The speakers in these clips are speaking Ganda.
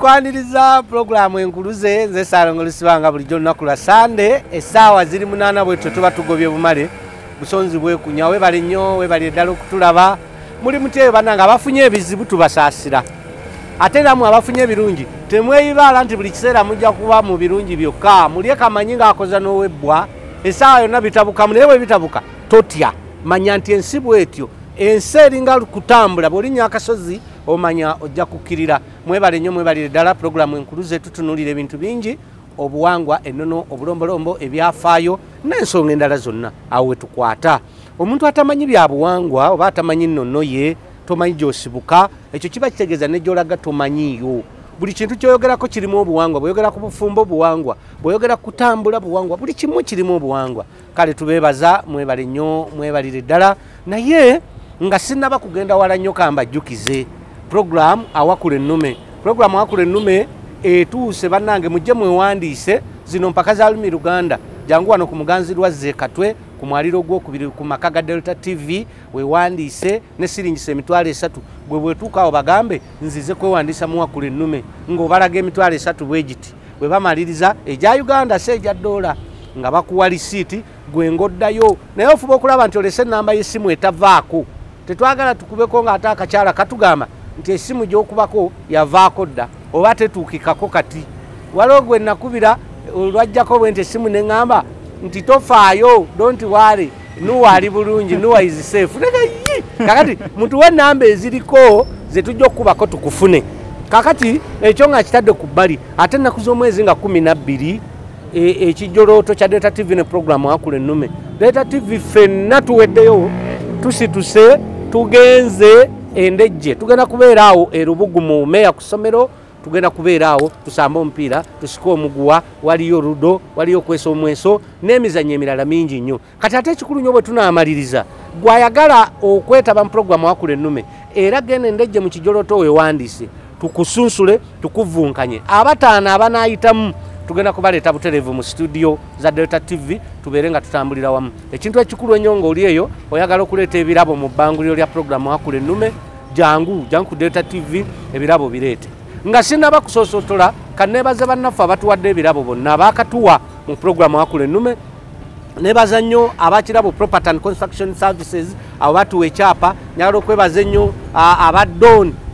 Tukwaniriza pulogulaamu Enkuluze. Nze Ssaalongo Lusibanga. Bulijjo olunaku lwa Sande essaawa ziri 8 bwetyo tuba tugobye bumale busonzi bwekunya. Webale nnyo, webale ddala okutulaba. Muli mutyeyo bannange, abafunye ebizibu tubasaasira, ate era mwe abafunye ebirungi temweyibaala nti buli kiseera mujja kuba mu birungi byokka. Mulye kamanyi ng'akoza n'owebbwa, essaawa yonna bitabukamu, naye bwe bitabuka totya, manya nti ensi bwetyo, ensi eringa kutambula, bw'olinnya akasozi omanya ojja kukkirira. Mwebale nnyo, mwebalire ddala. Pulogulaamu Enkuluze tutunuulira ebintu bingi: obuwangwa, ennono, obulombolombo, ebyafaayo n'ensonga endala zonna. Awo we tukwata omuntu atamanyi bya buwangwa oba atamanyi nnono ye, tomanyi gy'osibuka, ekyo kiba kitegeeza ne gy'olaga tomanyiiyo. Buli kintu kyoyogerako kirimu obuwangwa. Bw'oyogera ku bufumbo, buwangwa; bw'oyogera ku kutambula, buwangwa; buli kimu kirimu obuwangwa. Kale tubeebaza, mwebale nnyo, mwebalire ddala. Naye nga sinnaba kugenda wala nnyo, kambajjukize puroguramu Awakula Ennume. Puroguramu Awakula Ennume etuuse bannange, mujje mwewandiise. Zino mpaka za lulimi Luganda. Jangu wano ku Muganzi Lwazze Katwe, ku mwaliro ogwokubiri, ku maka ga Delta TV, wewandiise ne siringisa 30,000. Gwe bwetuuka awo bagambe, "Nzize kwewandiisa muwakula ennume," ng'obalaga 30,000 bwe giti. Bwe bamaliriza egya Uganda, si egya ddoola, nga bakuwa lisiiti, gwe ng'oddayo. Naye ofuba okulaba nti olese enamba y'essimu etavaako. Tetwagala tukubeko ng'ate akakyala katugamba nti essimu gy'okubako yavaako dda oba tetuukikako. Kati waliwo gwe nakubira olwajjako bwe nti essimu neŋŋamba nti, "Tofaayo, don't worry, Nuwa ali bulungi, Nuwa is safe." Yi, kakati mutuwe enamba eziriko ze tujja okukubako tukufune. Kakati ekyo nga kitadde ku bbali, ate ennaku z'omwezi nga 12, ekijolooto kya Delta TV ne puroguramu Akula Ennume. Delta TV ffenna tuweddeyo, tusituse, tugenze Endejje. Tugenda kubeera awo erubugu mu meya ku ssomero. Tugenda kubeera awo tusambe omupiira, tusike omuguwa, waliyo ludo, waliyo okwesa omweso n'emizannyo emirala mingi nnyo. Kati ate ekikulu nnyo, bwe tunaamaliriza, gwayagala okwetaba mu puroguramu Wakula Ennume, era genda Endejje mu kijoloto wewandiise, tukusunsule, tukuvunkanye. Abataano abanaayitamu tugenda kubaleeta butereevu mu studio za Delta TV, tubeere nga tutambulira wamu. Ekintu ekikulu ennyo, ng'oli eyo oyagala okuleeta ebirabo mu bbanguliro lya puroguramu Wakula Ennume, jangu, jangu ku Delta TV, ebirabo bireete. Nga sinaba kusoosotola, kaneebaze bannaffe abatuwadde ebirabo bonna abaakatuwa mu puroguramu Wakula Ennume. Nebaza nnyo abakirabo Property and Construction Services, abo batuwa ekyapa. Njagala okwebaza ennyo aba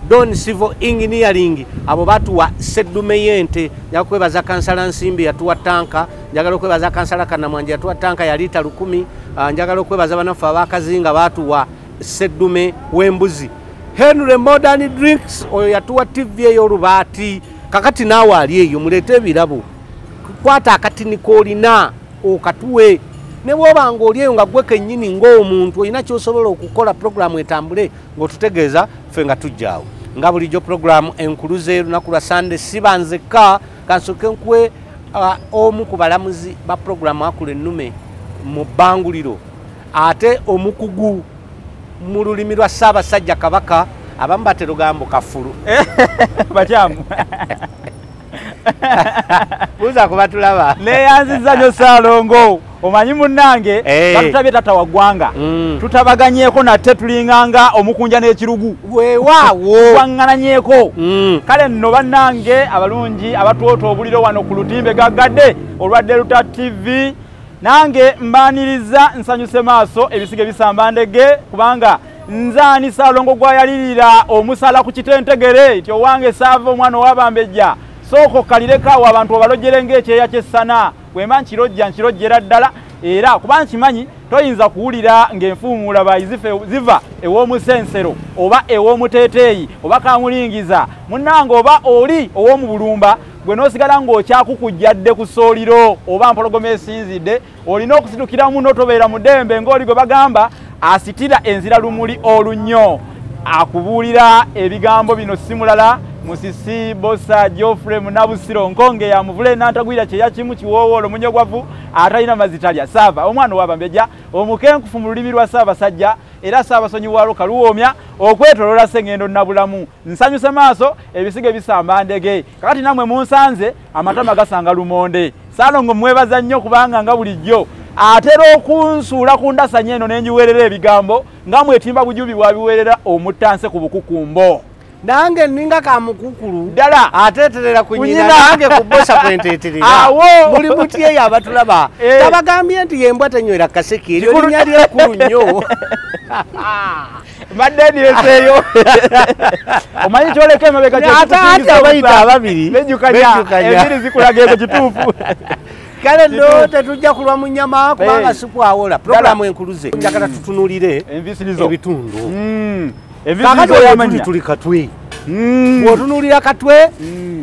Don Civil Engineering, abo batuwa seddume y'ente. Njagala okwebaza Kansala Nsimbi, yatuwa tanka. Njagala okwebaza Kansala Kanamwanje, yatuwa tanka ya liita 1000. Njagala okwebaza bannaffe abakazinga, batuwa seddume w'embuzi. Henry Modern Drinks, oyo yatuwa TV ey'olubaati. Kakati naawe ali eyo, muleete ebirabo, kwata akatini koolina okatuwe. Ne bwoba nga oli eyo nga gwe kennyini ng'omuntu olina kyosobola okukola puroguramu etambule, ng'otutegeeza, ffe nga tujjaawo. Nga bulijjo, puroguramu Enkuluze lunaku lwa Sande siba nzekka. Kansooke nkuwe omu ku balamuzi ba puroguramu Akula Ennume mu bbanguliro, ate omukugu mu lulimi lwa Ssaabasajja Kabaka. Abamu batera ogambo kafulu. Bakyamu. Buuza kuba tulaba. Neyanziza nnyo Ssaalongo. Omanyi munnange, batutabye tata wa ggwanga. Tutabaganyeko nate, tulinganga omukunja n'ekirugu. Weewaawo. Twaŋŋananyeko. Kale nno bannange abalungi abatwota obuliro wano ku lutimbe gaggadde olwa Delta TV, nange mbaaniriza, nsanyuse maaso, ebisiige bisamba ndege, kubanga nzaani Ssaalongo gwayalirira omusala ku kitentegere nti owange saava omwana owabambejja, sooka okkalireko awo abantu obalojjere ng'ekyeya ky'essana. Bwemba nkirojja, nkirojjera ddala, era kuba nkimanyi toyinza kuwulira ng'enfuumuula bayizife ziva ew'omusensero oba ew'omuteeteeyi oba kamulingiza munnange oba oli ow'omu bulumba, gwe n'osigala ng'okyakukujjadde ku ssooliro oba mpologoma esinzidde. Olina okusitukira muno, tobeera muddembe ng'oli gwe bagamba asitira enzira lumuli olunnyo. Akubuulira ebigambo bino si mulala, Musisi Bosa Geoffrey Munabusiro Nkonge ya Muvule Nantagwira kyeya kimu kiwoowoolo munyogwavu atalina mazitalya saava omwana owabambejja omukenkufu mu lulimi lwa Ssaabasajja, era Ssaabasonyi waalwo kaluwoomya okwetoloola Ssengendo Nabulamu. Nsanyuse maaso, ebisiige bisamba ndege. Kakati nammwe munsanze amatama gasanga lumonde. Ssaalongo mwebaza nnyo, kubanga nga bulijjo atera okunsuula ku ndasanya eno nenjiwerera ebigambo nga mwetimba bujubi bwabiwerera omuttanse ku bukukumbo. Nange ninga kamukukulu ddala ateeterera ku nnyina, Ku nnyina. nange ku bosa kwenteeterera. Awo. Muli mutyeyo abatulaba. Tabagambye nti yembwa tenywera kaseke, eryo Kikulu. linnya lyekulu nnyo. Mbadde ndireseeyo. Omanyi kyoleka emabega kye Ate kikusingiza ate abayita obusa. ababiri, Bejjukanya. bejjukanya. Enviiri zikulaga ekyo kituufu. Kale nno tetujja kulwa mu nnyama kubanga sikwawola. Pulogulaamu enkuluze. Njagala tutunuulire Enviisirizo. ebitundu. Enviisirizo Kaakati tuli y'amannya. tuli Katwe. Bw'otunuulira Katwe,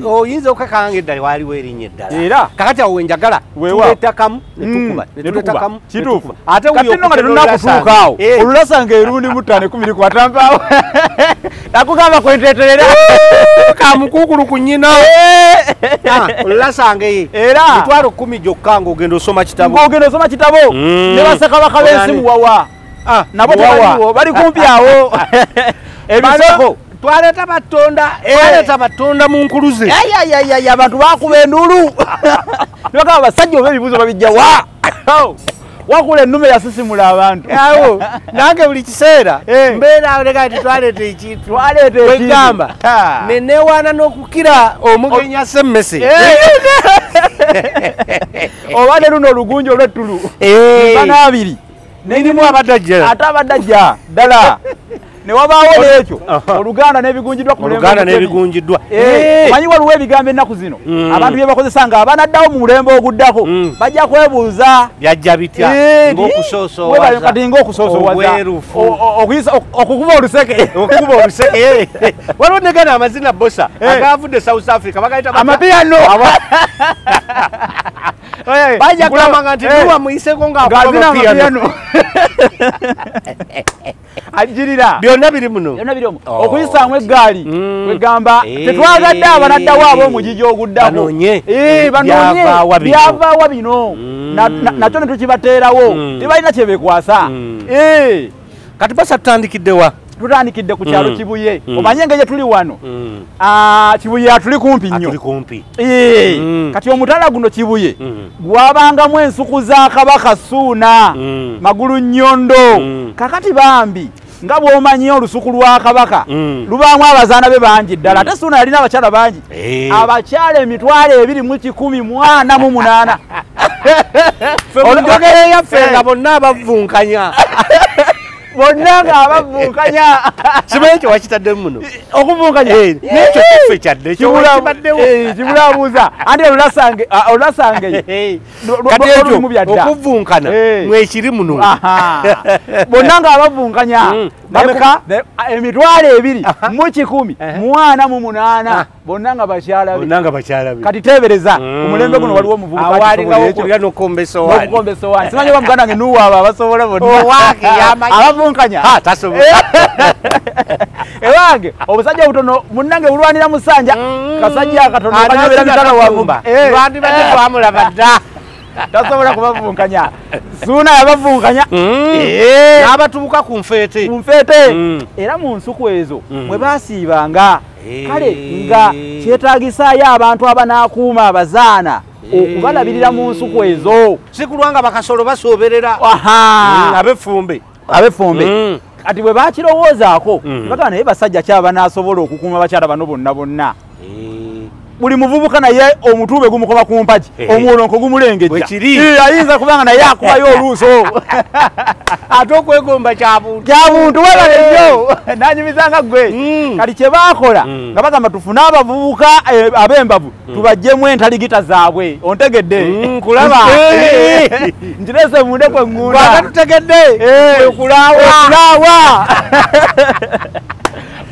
oyinza okukakanga eddala waaliwo erinnya eddala. Era. Kaakati awo we njagala Weewaawo. tuleeta kamu ne tukuba, ne Ne tuleeta tukuba. kamu, ne Kituufu. tukuba. Ate Kati wuyo nno nga okutunuulira tetunnakutuuka awo. Sanga. Olulasanga erundi mu ttaano ekkumi likwata mpaawo. Nakugamba kwenteeterera. Kamukuukulu ku nnyina. Olulasanga ye. Era. 100,000 gyokka ng'ogenda osoma kitabo. Ng'ogenda osoma kitabo. Ne bassekabaka b'ensi muwawa. Nabo Muwawa. tebaliwo, bali kumpi awo. Ebisoko. Twaleeta batonda, twaleeta batonda mu nkuluze. Ayayayaya, abantu baakuba enduulu. Ne bagamba abasajja oba ebibuuzo babijja wa? Wakula ennume yasisimula abantu. Awo, nange buli kiseera mbeera awo leka nti twaleeta ekintu. Twaleeta ekintu. Kwegamba, ne neewaana n'okukira omugenyi asse emmese. Oba ne luno olugunja olw'ettulu. Bana abiri. Nirimu abadajja. Ate abadajja, ddala. Ne wabaawo n'ekyo, Oluganda n'ebigunjiddwa ku mulembe Oluganda Omutebi. n'ebigunjiddwa. Omanyi waliwo ebigambo ennaku zino, abantu bye bakozesa nga abanaddawo mu mulembe oguddako, bajja kwebuuza. Byajja bitya? Ng'okusoosowaza. Webale kati ng'okusoosowaza. Obwerufu. Okukuba oluseke. Okukuba oluseke. Waliwo ne gano amazina bosa, agavudde South Africa, bagayita batya? Amapiano. Bajja kugamba nti Nuwa muyiseko ng'akuba Ng'azina amapiano. amapiano. Ajjirira. Byonna biri muno. Byonna biri omwo. Okuyisaamu eggaali. Kwegamba, tetwagadde abanaddawo ab'omugigi oguddako. Banoonye. Banoonye. Byavaawa bino. Byavaawa bino. Nakyo ne tukibateerawo. Tebalina kye beekwasa. Kati basa tutandikidde wa? Tutandikidde ku kyalo Kibuye. Omanye engeri gye tuli wano. Kibuye atuli kumpi nnyo. Atuli kumpi. Kati omutala guno Kibuye gwabangamu ensuku za Kabaka Ssuuna, Magulu Nnyondo. Kakati bambi nga bw'omanyi olusuku lwa Kabaka lubaamu abazaana be bangi ddala. Ate Ssuuna yalina abakyala bangi. Abakyala 2,148. Ffe mu njogera eyaffe nga bonna abavunkanya. Bonna nga abavunkanya. Simanyi kye wakitaddemu muno. Okuvunkanya. N'ekyo kiffe kyadde, ekyo wakibaddewo. Kibulaabuuza. Anti olulasanga ye. Kati ekyo Lw'olumu byadda. okuvunkana mwekiri muno. Bonna nga abavunkanya. Bameka? 2,148. Bonna nga bakyala be. Bonna nga bakyala be. Kati teebereza, ku mulembe guno waliwo omuvubuka Awo akisobola alingawo ekyo. okulya n'okukomba essowaani. N'okukomba essowaani. Simanyi oba muganda wange Nuuwa abo abasobola bonna. Owaake yamanyi. Abavunkanya. Ha, tasobola. Ewange, obusajja obutono munnange bulwanira musanja. Kasajja akatono Anaasiga kanyobera mitala wa tafumba. Mumba. Lwandibadde twamulaba dda. Tasobola kubavunkanya. Ssuuna yabavunkanya. N'abatuuka ku nfeete. Ku nfeete. Era mu nsuku ezo mwe baasiibanga. Kale nga kyetaagisaayo abantu abanaakuuma abazaana okubalabirira mu nsuku ezo. Si kulwa nga bakasolo basooberera. Ab'effumbe. Ab'effumbe. Kati bwe bakirowoozaako, bagamba naye basajja ki abanaasobola okukuuma abakyala bano bonna bonna. Buli muvubuka naye omutuube gumukoba ku mpagi, omwolonko gumulengejja. Bwe kiri. Ayinza kubanga naye akubayo oluuso. Ate okwegomba kya buntu. Kya buntu, webale nnyo. Nanyumiza nga ggwe. Kati kye baakola, nga bagamba tufune abavubuka ab'embavu, tubaggyemu entaligita zaabwe. Ontegedde? Nkulaba. Nkirese munde kwe ŋŋunda. Bw'aba tutegedde, kwe kulaawa. Okulaawa.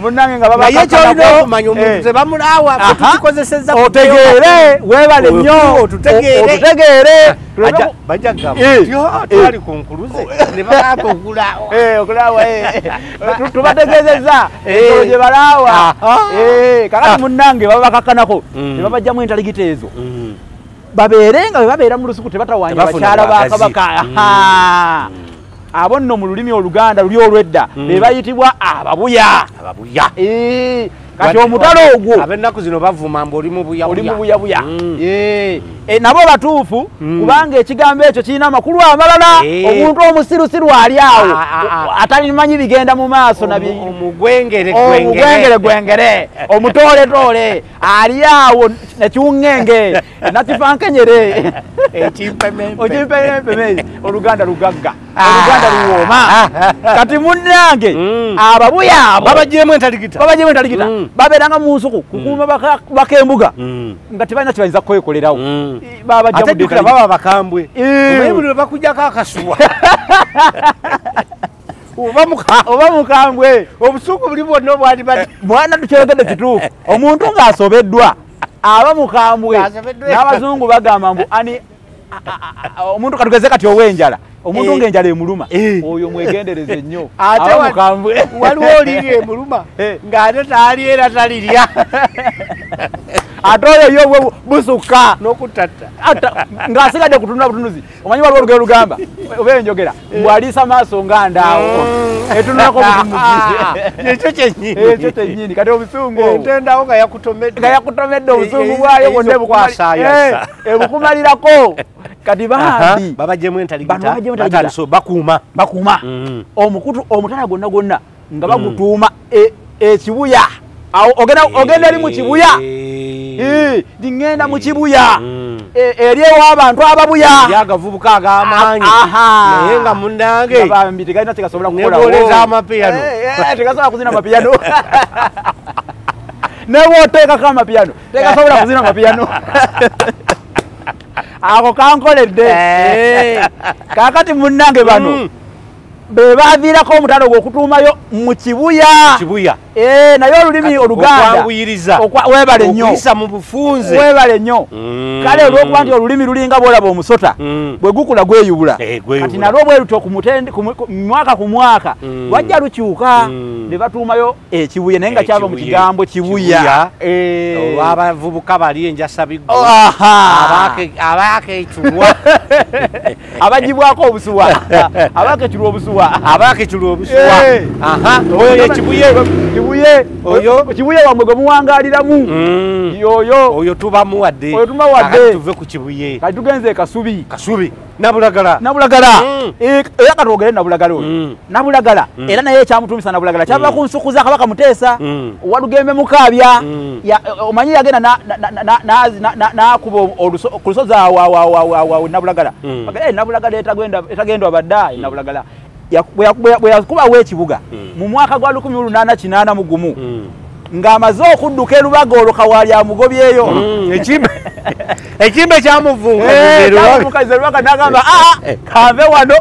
Munnange nga baba Naye kakana ky'olina ko. okumanya omuntu tebamulaawa, ffe tukikozesezza ku Otegeere, byo. weebale nnyo. Otutegeere. Otutegeere. Bajja kugamba, Yo, twali ku nkuluze, ne bagamba okulaawa. Okulaawa, Tubategeezezza ensolo gye balaawa. Kakati munnange baba bakakkanako, ne babajjamu entaligita ezo. Babeere nga bwe babeera mu lusuku tebatawaanya Tebafuna bakyala ba bwagazi. Kabaka. Abo nno mu lulimi Oluganda luli olw'edda, be bayitibwa ababuya. Ababuya. Kati omutalo ogwo ab'ennaku zino bavuma mbu oli mu buyabuya. Nabo batuufu, kubanga ekigambo ekyo kirina amakulu amalala. Omuntu omusirusiru ali awo atalimanyi bigenda mu maaso, omugwengere gwengere, omutooletoole ali awo nekiwuŋŋenge nakifankenyere ekimpemempeme. Oluganda lugagga, oluganda luwooma. Kati munnange ababuya abo babagyemu entaligita, babeeranga mu nsuku kukuuma bakembuga nga tebalina kyebayinza kwekolerawo. Ate jjukira baba bakambwe, omanyi buli lwe bakuggyako akasuwa oba mukambwe, obusungu buli bwonna obwalibadde. Mwana tukyogedde kituufu, omuntu ng'asobeddwa aba mukambwe. N'abazungu bagamba mbu ani omuntu katugeze kati ow'enjala, omuntu ng'enjala emuluma, oyo mwegendereze nnyo, aba mukambwe. Waliwo oliri emuluma ng'ate taali era talirya, ate oyo yo busukka n'okutatta ng'asigadde kutunula butunuzi. Omanyi waliwo olugero lugamba oba enjogera mbu aliisa maaso nga ndaawo etunulako butunuzi. Ekyo kyennyini, ekyo kyennyini. Kati obusungu entendawo nga yakutomedde, obusungu bwayo bwonna ebukumalirako. Kati bambi babagyemu entaligita, bakuuma omukutu omutala gwonna gwonna nga bagutuuma ekibuya. Ogenda eri mu kibuya, ŋŋenda mu kibuya eri ew'abantu ababuya, agavubuka ag'amaanyi, naye nga munnange bambi tegalina kyegasobola kukolawo, nebwoleza amapiyano tegasobola kuzina amapiyano, nebwoteekako amapiyano tegasobola kuzina amapiyano. Ako kankoledde. Kaakati munnange bano be baviirako omutalo gw'okutuumayo mu kibuya. Naye olulimi oluganda webale nnyo, okuyisa mu bufunze, webale nnyo. Kale olw'okuba nti olulimi lulinga bw'olaba omusota bwe gukula gweyubula, kati nalwo bwe lutyo mwaka ku mwaka lwajja lukyuka ne batuumayo ekibuye, naye nga kyava mu kigambo kibuya. Olw'abavubuka bali enjasabiggo abaakecurwa, abagibwako obusuwa, abaakecurwa obusuwa, abaakecurwa obusuwa. Oyo ekibuye, kibuye, kibuye wamwe gwe muwangaaliramu yoyo, oyo tubamuwadde, oyo tubawadde. Tuve ku kibuye, kati tugenze e Kasubi. Kasubi Nabulagala, Nabulagala. Era katwogere Nabulagala oyo. Nabulagala era naye ekyamutuumisa Nabulagala kyava ku nsuku za Kabaka Muteesa Walugembe Mukaabya. Omanyi yagenda n'akuba ku lusozi awo Nabulagala. Nabulagala etagendwa badda Nabulagala. Bwe yakubawo ekibuga mu mwaka gwa 1881 ng'amaze okudduka erubaga olwo Kawaali amugobyeyo. Ekimbe kyamuvunga erubaga n'agamba kanve wano.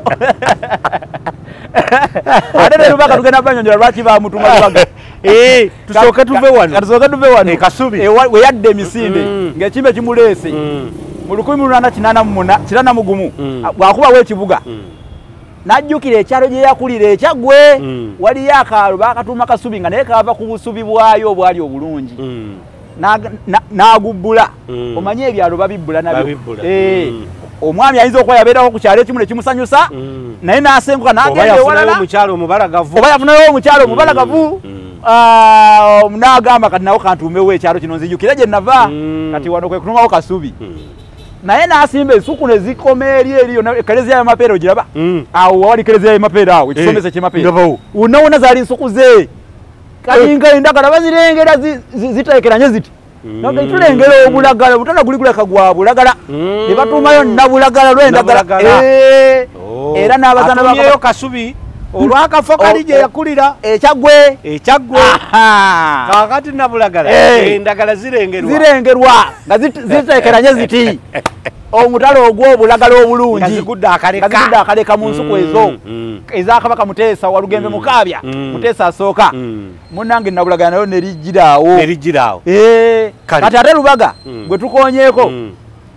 Ate ne Lubaga tugenda banyonyola lwaki bamutuma Lubaga. Tusooke tuve wano, tusooke tuve wano Kasubi we yadda emisinde ng'ekimbe kimuleese mu 1881 bw'akubawo ekibuga n'ajjukira ekyalo gye yakulira ekyaggwe, waliyo akaalo baakatuuma Kasubi nga naye kaava ku busubi bwayo obwali obulungi, n'agubbula. Omanyi ebyalo babibbula nabyo. Omwami ayinza okuba yabeerako ku kyalo ekimu ne kimusanyusa, naye n'asenguka n'agenda ewalala, oba yafunayo omukyalo omubalagavu, n'agamba kati nawo kantuumewo ekyalo kino nzijukire gye nava. Kati wano kwe kutuumawo Kasubi. Naye n'asimba ensuku ne zikoma eri eri yonna. Ekereziya y'Amapeera ogiraba awo, wawali kereziya y'Amapeera awo, ekisomesa ky'Emapeera wonna wonna zaali nsuku ze. Kati nga endagala bazirengera ziteekeranye ziti, tulengera obulagala obutala guli guleka gwa bulagala, ne batuumayo Nabulagala lw'endagala. Era n'abazaana batumyeyo Kasubi olw'akafo kali gye yakulira ekyaggwe, ekyaggwe. Kaakati Nabulagala endagala zirengerwa nga ziteekeranye ziti, omutalo ogw'obulagala obulungi nga zigudde akaleka mu nsuku ezo eza Kabaka Muteesa Walugembe Mukaabya, Muteesa asooka. Munnange Nabulagala nayo ne lijjiraawo, Kati ate Lubaga gwe tukoonyeeko,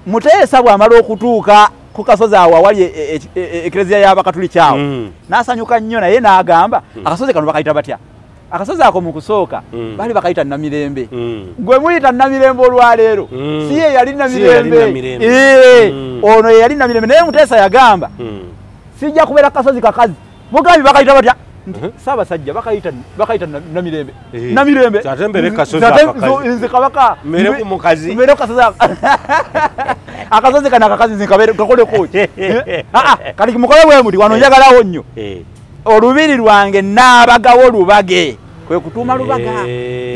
Muteesa bw'amala okutuuka ku kasozi awo awali ekereziya y'Abakatuliki awo, n'asanyuka nnyo, naye n'agamba akasozi kano bakayita batya? Akasozi ako mu kusooka baali bakayita Namirembe. Gwe muyita Namirembe olwaleero si ye yali Namirembe, ono ye yali Namirembe. Naye Muteesa yagamba sijja kubeera kasozi kakazi, mugambye bakayita batya? Ssaabasajja bakayita Namirembe. Namirembe. Ate mbeere kasozi akakazi. Nze kabaka. Mbeere ku mukazi. Mbeere ku kasozi akasozi kano akakazi nze kakoleko ki? Kati mukole bwe muti wano njagalawo nnyo. Olubiri lwange naabagawo lubage. Kwe kutuuma Lubaga.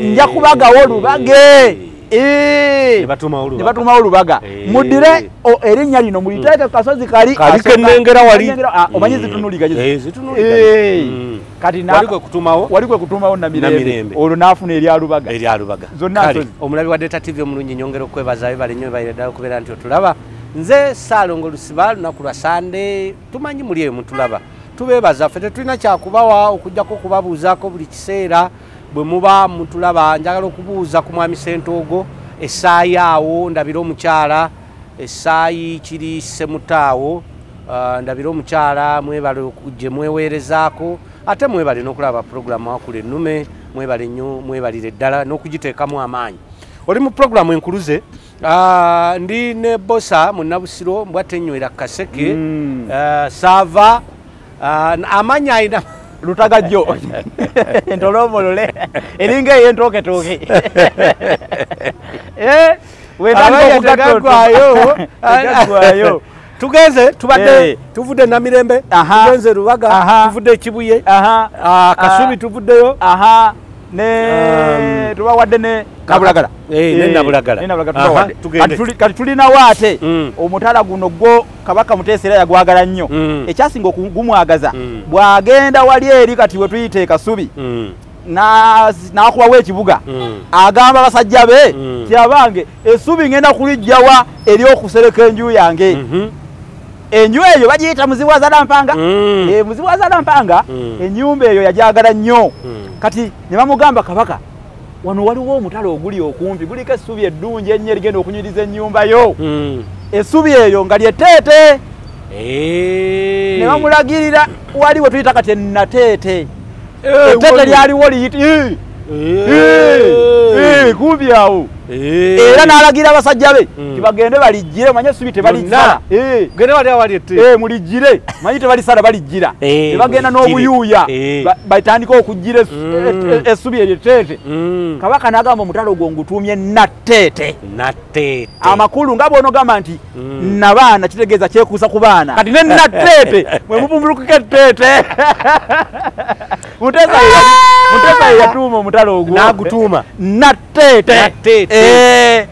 Nja kubagawo lubage. Ne batuumawo Lubaga. Muddire erinnya lino muliteeke ku kasozi kali. Kali kennengera wali. Omanyi zitunuliganye. Zitunuliganye. Kati wali kwe kutuumawo Namirembe. Olwo n'afuna erya Lubaga. Erya Lubaga. Zonna nsozi. Omulabi wa Delta TV omulungi nyongera okwebaza ebale nnyo ebalire ddala okubeera nti otulaba. Nze Ssaalongo Lusiba lunaku lwa Sande tumanyi muli eyo mutulaba. Tubeebaza ffe tetulina kyakubawa okujjako okubabuuzaako buli kiseera bwe muba mutulaba. Njagala okubuuza ku mwami Ssentoogo essaayi awo ndabira omukyala essaayi kiri Ssemutaawo ndabira omukyala mwebale gye mweweerezaako ate mwebale n'okulaba puroguramu Akula Ennume mwebale nnyo mwebalire ddala n'okugiteekamu amaanyi. Oli mu puroguramu Enkuluze ndi ne Bosa Munnabusiro mbwatenywera Kaseke Saava amanya ayina Lutagajjo entolomolole eringa ey'entooketooke weetandika tugenze tubadde tuvudde Namirembe tugenze Lubaga tuvudde Kibuye Kasubi tuvuddeyo ne tubawadde ne Nabulagala ne Nabulagala kati tulinawo ate omutala guno gwo Kabaka Muteesa era yagwagala nnyo ekyasinga okugumwagaza bw'agenda wali eri kati we tuyita e Kasubi n'akubawo ekibuga agamba basajja be ti abange essubi ngenda kuliggyawa ery'okusereka enju yange. Enju eyo bagiyita Muzibu-Azaala-Mpanga. Muzibu-Azaala-Mpanga ennyumba eyo yajagala nnyo. Kati ne bamugamba Kabaka wano waliwo omutala oguli okumpi guliko essubi eddungi ennyo erigenda okunyiriza ennyumba yo. Essubi eyo nga lyetteete. Ne bamulagirira wali we tuyita kati Nateete. Etteete lyaliwo liyita kumpi awo. Era n'alagira abasajja be tibagende balijjire manye essubi tebalisala. Gende wali awali etteete. Mulijjire manyi tebalisala balijjira. Ne bagenda n'obuyuuya batandika okujjira essubi eryo etteete. Kabaka n'agamba omutala ogwo ngutuumye Nateete. Nateete. Amakulu nga bw'onogamba nti nabaana kitegeeza kyekuusa ku baana. Kati ne Nateete mwe muvumbulukuka etteete. Muteesa yatuuma omutala ogwo. N'agutuuma. Nateete. Nateete.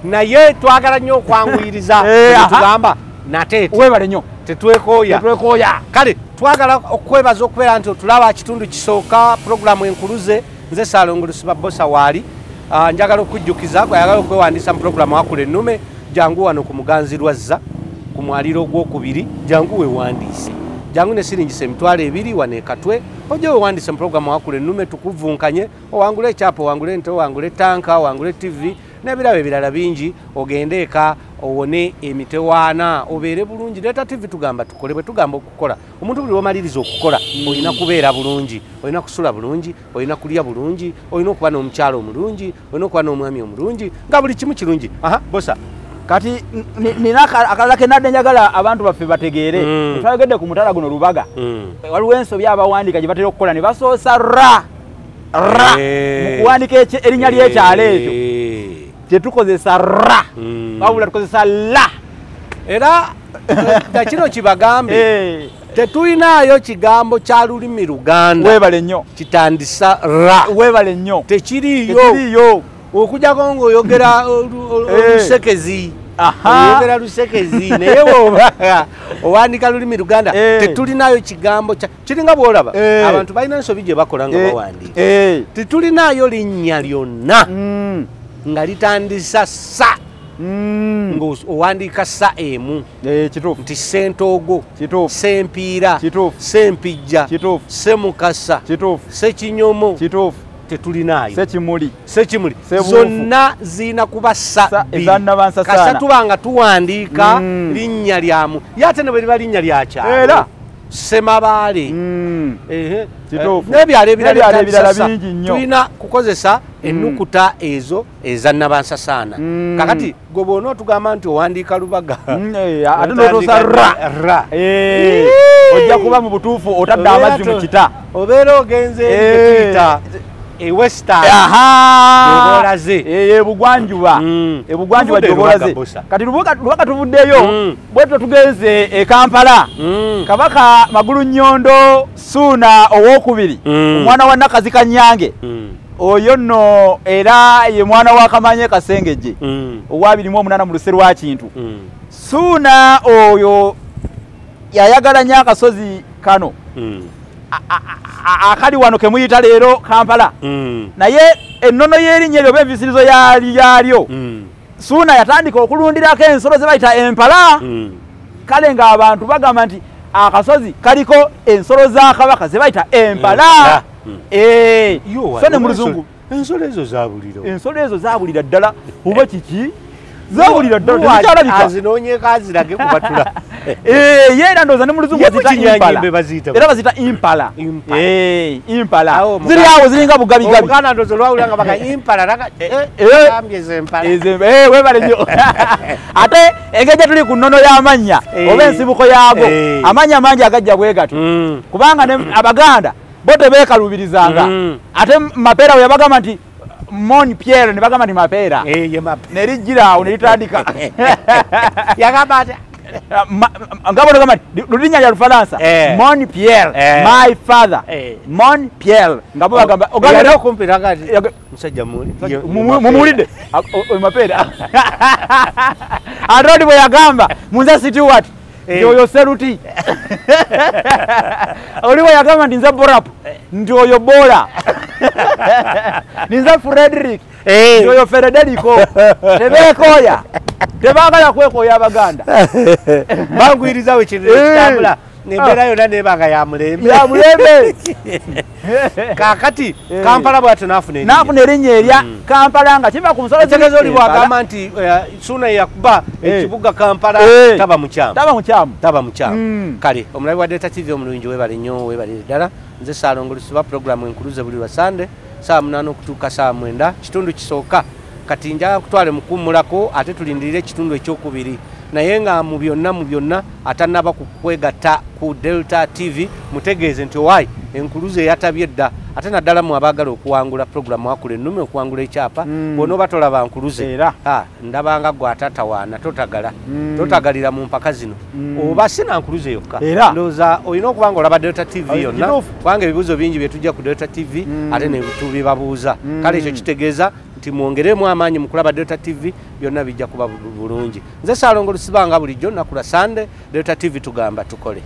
Naye twagala nnyo okwanguyiriza tugamba Nateete. Weebale nnyo. Tetwekooya. Tetwekooya. Kale twagala okwebaza okubeera nti otulaba kitundu kisooka puroguramu Enkuluze. Nze Ssaalongo Lusiba Bosa waali. Njagala okujjukiza gwayagala okwewandiisa mu puroguramu Akula Ennume jangu wano ku Muganzi Lwazza ku mwaliro ogwokubiri jangu weewandiise. Jangu ne siringisa 20,000 wano e Katwe ojje weewandiise mu puroguramu Akula Ennume tukuvunkanye owangule ekyapa owangule ente owangule tanka owangule TV n'ebirabo ebirala bingi ogende eka owone emitewaana obeere bulungi. Delta TV tugamba tukole bwe tugamba okukola. Omuntu buli lw'omaliriza okukola olina kubeera bulungi, olina kusula bulungi, olina kulya bulungi, olina okuba n'omukyala omulungi, olina okuba n'omwami omulungi nga buli kimu kirungi. Bosa kati nina akalala ke nadde njagala abantu baffe bategeere. Twayogedde ku mutala guno Lubaga. Waliwo ensobi abawandiika gye batera okukola ne basoosa ra ra mu kuwandiika erinnya ly'ekyalo ekyo. Tetukozesa ra wabula tukozesa la. Era kino kibagambe tetulinayo kigambo kya lulimi Luganda. Weebale nnyo. Kitandisa ra. Weebale nnyo. Tekiriiyo. Okujjako ng'oyogera olusekezi. Oyogera lusekezi naye bw'oba owandiika lulimi Luganda tetulinayo kigambo kiringa bw'olaba abantu balina ensobi gye bakola nga bawandiika. Tetulinayo linnya lyonna nga litandisa sa ng'owandiika sa emu. Nti Ssentoogo, Ssempiira, Ssempijja, Ssemukasa, Ssekinyomo, tetulinaayo. Ssekimuli. Ssekimuli. Zonna zirina kuba sa bbiri. Kasa tuba nga tuwandiika linnya lyamu. Ye ate ne bwe liba linnya lya kyalo. Ssemabaale. N'ebyalo ebirala bingi nnyo. Tulina kukozesa ennukuta ezo eza nnabansasaana. Kakati gwe bw'onootugamba nti owandiika Lubaga ate n'otuusa ra. Ra. Ojja kuba mu butuufu otadde amazzi mu kita. Obeera ogenze ekiyita e Western. Aha. Ebugwanjuba. Ebugwanjuba gy'obolaze. Kati Lubaga tuvuddeyo bwetyo tugenze e Kampala. Kabaka Magulu Nnyondo Ssuuna owokubiri, omwana wa Nakazi Kanyange. Oyo nno era ye mwana wa Kamanye Kasengejje owa 28 mu luse lwa Kintu. Ssuuna oyo yayagala nnyo akasozi kano akali wano ke muyita leero Kampala. Naye ennono y'erinnya eryo oba envisirizo yalyo, Ssuuna yatandika okulundirako ensolo ze bayita empala. Kale ng'abantu bagamba nti akasozi kaliko ensolo za Kabaka ze bayita empala. So ne mu Luzungu ensolo ezo zaabulira. Ensolo ezo zaabulira ddala oba kiki? Zaabulira ddala tezikyalabika. Azinoonyeeko azirage kubatula. Ye era ndowooza ne mu Luzungu baziyita impala. Era baziyita impala. Impala. Ziri awo ziringa bugabigabi. Omuganda ndowooza olwawulira nga baga impala gambye ezo empala. Weebale nnyo. Ate engeri gye tuli ku nnono y'amannya oba ensibuko yaago, amannya mangi agajja bwe gatyo. Kubanga ne Abaganda bo tebeekaluubirizanga. Ate Mapeera we yabagamba nti Mon Pierre ne bagamba nti Mapeera. Ne lijjira awo ne litandika. Yagamba ati nga bw'ogamba nti lulinnya lya Lufalansa. Mon Pierre, my father. Mon Pierre. Nga bo bagamba yali okumpi naga nti musajja mumuwulidde Mapeera. Ate oli bwe yagamba munze Stewart nti oyo Seruti. Oli bwe yagamba nti nze Borapu nti oyo Bola. Ninze Frederick nti oyo Federico. Tebeekooya. Tebaagala kwekoya Abaganda. Banguyirizawo ekintu ekitambula embeera yonna neeba nga ya mulembe. Ya mulembe. Kaakati Kampala bw'atyo n'afuna erinnya. N'afuna erinnya erya Kampala nga kiva ku nsolo Ekitegeeza oli bw'agamba nti Ssuuna yakuba ekibuga Kampala taba mukyamu. Taba mukyamu. Taba mukyamu. Kale omulabi wa Delta TV omulungi weebale nnyo, weebale ddala. Nze Ssaalongo Lusiba, pulogulaamu enkuluze buli lwa Sande ssaawa 8 okutuuka ssaawa 9 kitundu kisooka. Kati njagala kutwale mukummulako ate tulindirire ekitundu ekyokubiri. Naye nga mu byonna atannaba kukwegatta ku Delta TV mutegeeze nti owaayi enkuluze eyatabye dda, ate naddala mu abaagala okuwangula pulogulaamu Akula Ennume okuwangula ekyapa, bw'onooba tolaba nkuluze ndabanga gwe atatawaana totagala totagalira mu mpaka zino oba si na nkuluze yokka. Ndowooza olina okuba nga olaba Delta TV yonna, kubanga ebibuuzo bingi bye tujja ku Delta TV ate ne tubibabuuza. Kale ekyo kitegeeza nti mwongeremu amaanyi mu kulaba Delta TV, byonna bijja kuba bulungi. Nze Ssaalongo Lusiba nga bulijjo nnaku lwa Sande, Delta TV tugamba tukole.